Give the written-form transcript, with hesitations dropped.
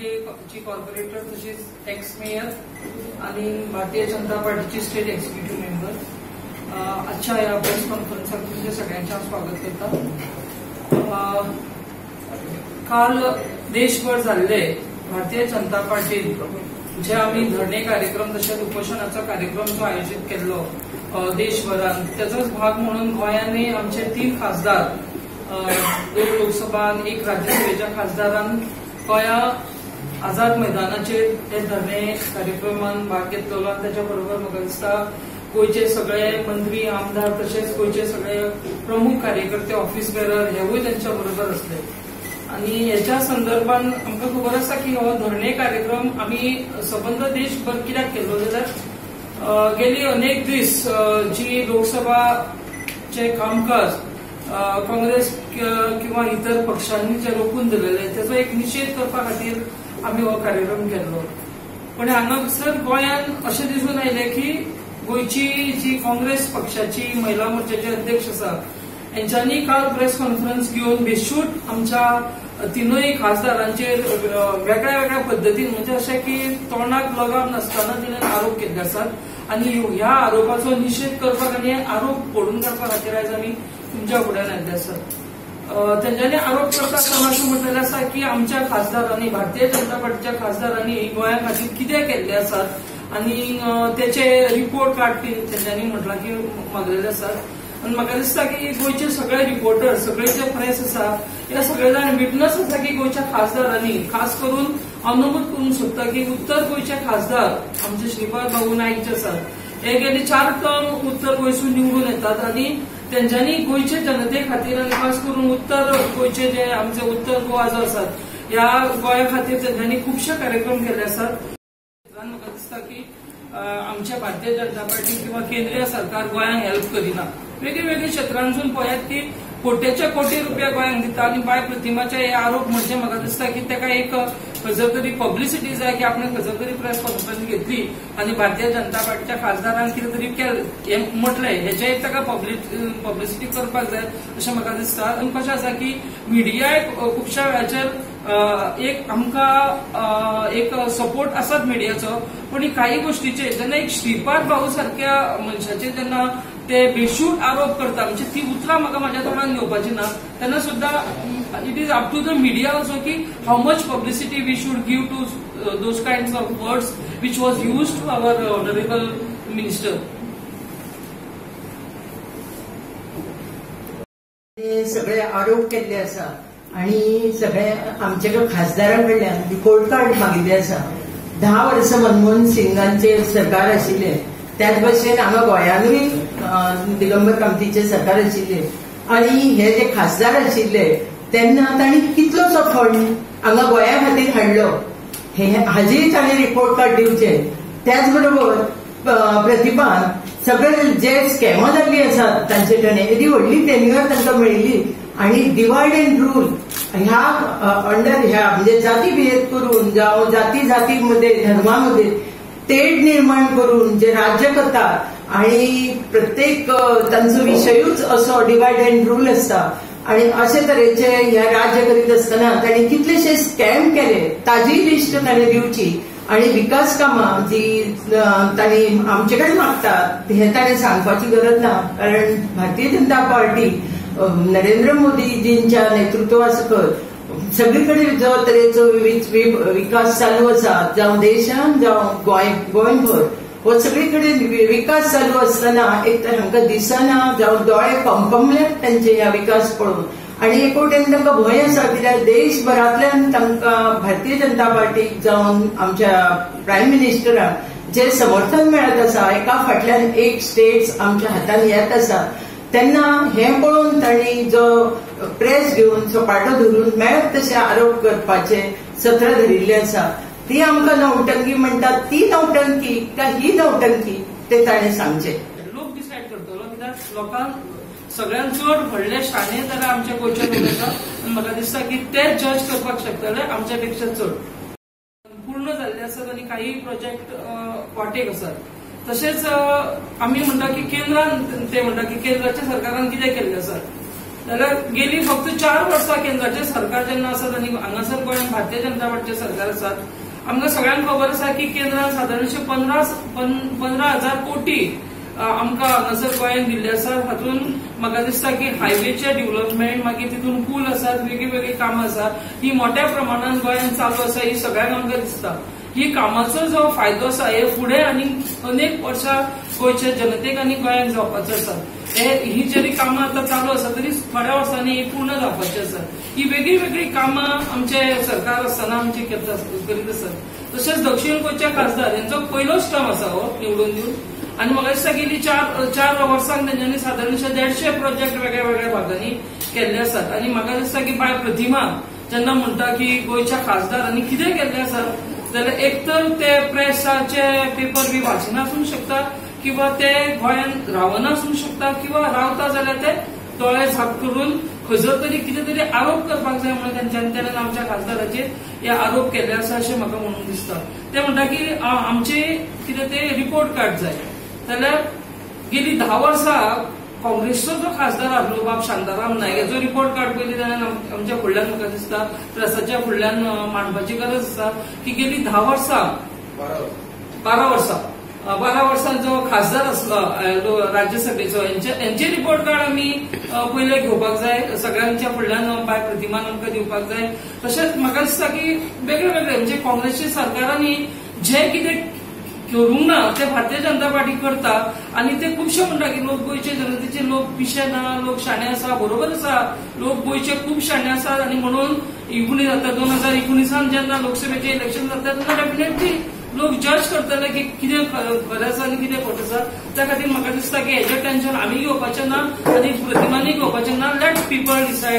पणजेची corporator तशीच x mayor आणि भारतीय जनता पार्टीची स्टेट एक्झिक्युटिव्ह मेंबर. आजच्या ह्या प्रेस कॉन्फरन्साक तुमचे सगळ्यांचे हांव स्वागत करता. काल देशभर जाल्ले भारतीय जनता पार्टीन जे आमी धरणे कार्यक्रम तशेंच उपोशणाचो कार्यक्रम जो आयोजीत केल्लो देशभरान, त्याचोच भाग म्हणून गोंयांनी आमचे 3 खासदार, 2 लोकसभा आणि 1 राज्यसभेच्या खासदारान गोंया आझाद मैदानाचेर हे धरणे कार्यक्रमान भाग घेतलो आनी त्याच्या बरोबर म्हाका दिसता गोंयचे सगळे मंत्री, आमदार तशेंच गोंयचे सगळे प्रमुख कार्यकर्ते, ऑफिस बेरर हेवूय त्यांच्या बरोबर असले. आणि ह्याच्या संदर्भात आमकां खबर आसा की हो धरणे कार्यक्रम आमी सबंद देशभर कित्याक केल्लो जाल्यार गेली अनेक दीस जी लोकसभाचे कामकाज काँग्रेस किंवा इतर पक्षांनी जे रोखून दिलेले त्याचो एक निशेध करपा खातीर आमी हो कार्यक्रम केल्लो. पण हांगासर गोंयांत अशें दिसून आयलें की गोंयची जी काँग्रेस पक्षाची महिला मोर्चाचे अध्यक्ष आसा हेंच्यांनी काल प्रेस कॉन्फरन्स घेवन बेशूट आमच्या 3 खासदारांचेर वेगळ्या वेगळ्या पद्दतीन, म्हणजे अशें की तोंडाक लगाम नासतना तिणें आरोप केल्ले आसात आनी ह्या आरोपाचो निशेध करपाक आनी आरोप फोडून काडपा खातीर आयज आमी तुमच्या फुड्यान आयिल्ले आसात. तेंच्यांनी आरोप करता आसतना अशें म्हटलेलें आसा की आमच्या खासदारांनी, भारतीय जनता पार्टीच्या खासदारांनी गोंया खातीर कितें केल्ले आसात आनी तेचे रिपोर्ट कार्ड तेंच्यांनी म्हटलां की मागलेले आसात. आनी म्हाका दिसता की गोंयचे सगळे रिपोर्टर, सगळे जे प्रेस आसा, हे सगळे जाण विटनस आसा की गोंयच्या खासदारांनी, खास करून हांव नमूद करूंक सोदता की उत्तर गोंयचे खासदार आमचे श्रीपाद बाबू नायक जे आसात हे गेले 4 टर्म उत्तर गोंयसून निवडून येतात आनी तेंच्यांनी गोंयचे जनते खातीर आनी खास करून उत्तर गोंयचे जे आमचे उत्तर गोवा जो आसात ह्या गोंया खातीर तेंच्यांनी खुबशे कार्यक्रम केल्ले आसात. म्हाका दिसता की आमच्या भारतीय जनता पार्टी किंवा केंद्रीय सरकार गोंयांक हेल्प करिना. वेगळे क्षेत्रांसून पळयात की कोट्याच्या कोटी रुपया गोंयांक दिता आनी बाय प्रतिमाचे हे आरोप म्हणजे म्हाका दिसता की ताका एक खंयसर तरी पब्लिसिटी जाय की आपणे खंयसर तरी प्रेस कॉन्फरन्स घेतली आनी भारतीय जनता पार्टीच्या खासदारान कितें तरी केलें हें म्हटलें, हेचें एक ताका पब्लिसिटी करपाक जाय अशें म्हाका दिसता. आनी कशें आसा की मिडियाय खुबश्या वेळाचेर एक आमकां एक सपोर्ट आसात मिडियाचो, पण काही गोष्टीचे जेन्ना एक श्रीपाद भाऊ सारक्या मनशाचे जेन्ना ते बेशूट आरोप करता, म्हणजे ती उतरां म्हाका म्हाज्या तोंडान घेवपाची ना, तेन्ना सुद्दां it is up to the media also की how much publicity we should give to those kind of words which was use to our honourable minister. सगळे आरोप केल्ले आसा आणि सगळे आमच्या खासदारां कडल्यान रिपोर्ट कार्ड मागिल्ले आसा. 10 वर्सां मनमोहन सिंगांचे सरकार आशिल्ले, त्याच भशेन हांगा गोंयानूय दिगंबर कामतीचे सरकार आशिल्ले आणि हे जे खासदार आशिल्ले तेन्ना तांणी कितलोसो फंड हांगा गोंया खातीर हाडलो हे हाजेर तांणी रिपोर्ट कार्ड दिवचे. त्याच बरोबर प्रतिभान सगळे जे स्कॅमां जाल्ली आसात तांचे कडेन येदी व्हडली टेन्युअर तांकां मेळिल्ली आणि डिवायड अँड रूल ह्या अंडर ह्या म्हणजे जाती भेद करून जावं जाती जातीमध्ये धर्मामध्ये तेढ निर्माण करून जे राज्य करतात आणि प्रत्येक तांचो विशयूच असो डिवायड अँड रूल आसता आणि अशे तरेचे ह्या राज्य करीत आसतना तांणी कितलेशे स्कॅम केले ताजी लिस्ट ताणें दिवची आणि विकास कामां जी तांणी आमचे कडेन मागतात हे ताणें सांगपाची गरज ना, कारण भारतीय जनता पार्टी नरेंद्र मोदीजींच्या नेतृत्वा सकयल सगळीकडे जो तरेचो विकास चालू आसा, जावं देशान जावं गोंयभर हो सगळीकडे विकास चालू आसतना एक तर हांकां दिसना जावं दोळे पंपमल्यात तांचे ह्या विकास पळोवन आणि एक वटेन तांकां भंय आसा कित्याक देशभरांतल्यान तांकां भारतीय जनता पार्टीक जावन आमच्या प्रायम मिनिस्टराक जे समर्थन मेळत आसा एका फाटल्यान एक स्टेट्स आमच्या हातान येत आसा, तेन्ना हें पळोवन तांणी जो प्रेस घेवन सपाटो धरून मेळत तशे आरोप करपाचे सत्र धरिल्ले आसा. ती आमकां नौटंकी म्हणटात, ती नौटंकी काय ही नौटंकी ते ताणें सांगचें. लोक डिसायड करतलो कित्याक लोकांक सगळ्यांत चड व्हडले शाणे जाल्यार आमच्या गोंयचे लोक आसा आनी म्हाका दिसता की ते जज करपाक शकतले आमच्या पेक्षा चड. पूर्ण जाल्ले आसात आनी काही प्रोजेक्ट वाटेक आसात. तशेंच आमी म्हणटा की केंद्रान, ते म्हणटा की केंद्राच्या सरकारान कितें केल्लें आसा जाल्यार गेली फक्त 4 वर्सां केंद्राचें सरकार जेन्ना आसात आनी हांगासर गोंयांत भारतीय जनता पार्टीचें सरकार आसात, आमकां सगळ्यांक खबर आसा की केंद्रान सादारणशे 15,000 कोटी आमकां हांगासर गोंयांत दिल्ले आसा. हातूंत म्हाका दिसता की हायवेचे डेव्हलपमेंट, मागीर तितून पूल आसात, वेगळी वेगळी कामां आसा, ही मोठ्या प्रमाणान गोंयांत चालू आसा, ही सगळ्यांक आमकां दिसता. ही कामाचो जो फायदो आसा हे फुडें आनी अनेक वर्सां गोंयच्या जनतेक आनी गोंयांत जावपाचो आसा. ही जरी कामां आतां चालू आसा तरी थोड्या वर्सांनी ही पूर्ण जावपाची आसा. ही वेगळी वेगळी कामां आमचे सरकार आसतना आमची करीत आसात. तशेंच दक्षिण गोंयचे खासदार यांचो पयलोच टर्म आसा हो निवडून दिवन, आनी म्हाका दिसता गेली 4 वर्सांक तेंच्यांनी सादारणशे 150 प्रोजेक्ट वेगळ्या वेगळ्या भागांनी केल्ले आसात. आनी म्हाका दिसता की बाय प्रतिमा जेन्ना म्हणटा की गोंयच्या खासदारांनी कितें केल्लें आसा जाल्यार एक तर ते प्रेसाचे पेपर बी वाचिना आसूंक शकता, किंवा ते गोंयांत रावना आसूंक शकता, किंवा रावता जाल्यार ते दोळे झाप करून खंयसर तरी कितें तरी आरोप करपाक जाय म्हणून तेंच्यांनी तेन्ना आमच्या खासदाराचेर हे आरोप केल्ले आसा अशें म्हाका म्हणून दिसता. ते म्हणटा की आमचे कितें ते रिपोर्ट कार्ड जाय. जाल्यार गेली 10 वर्सां काँग्रेसचो जो खासदार आसलो बाब शांताराम नायक हेजो रिपोर्ट कार्ड पयली जाल्यार आमच्या फुडल्यान म्हाका दिसता प्रेसाच्या फुडल्यान मांडपाची गरज आसा की गेली 10 वर्सां 12 वर्सां जो खासदार आसलो राज्यसभेचो हेंचे रिपोर्ट कार्ड आमी पयले घेवपाक जाय, सगळ्यांच्या फुडल्यान बाय प्रतिमान आमकां दिवपाक जाय. तशेंच म्हाका दिसता की वेगळे वेगळे म्हणजे काँग्रेसच्या सरकारांनी जे कितें करूंक ना ते भारतीय जनता पार्टी करता. आनी ते खुबशे म्हणटा की लोक गोंयचे जनतेचे लोक पिशे ना, लोक शाणे आसा, बरोबर आसा, लोक गोंयचे खूब शाणे आसात. आनी म्हणून 19 जाता 2019 जेन्ना लोकसभेचे इलेक्शन जाता तेन्ना डेफिनेटली लोक जज करतले की कितें खरें आसा आनी कितें फट आसा. त्या खातीर म्हाका दिसता की हेजें टेन्शन आमी घेवपाचें ना आनी प्रतिमांनी घेवपाचें ना. Let people decide.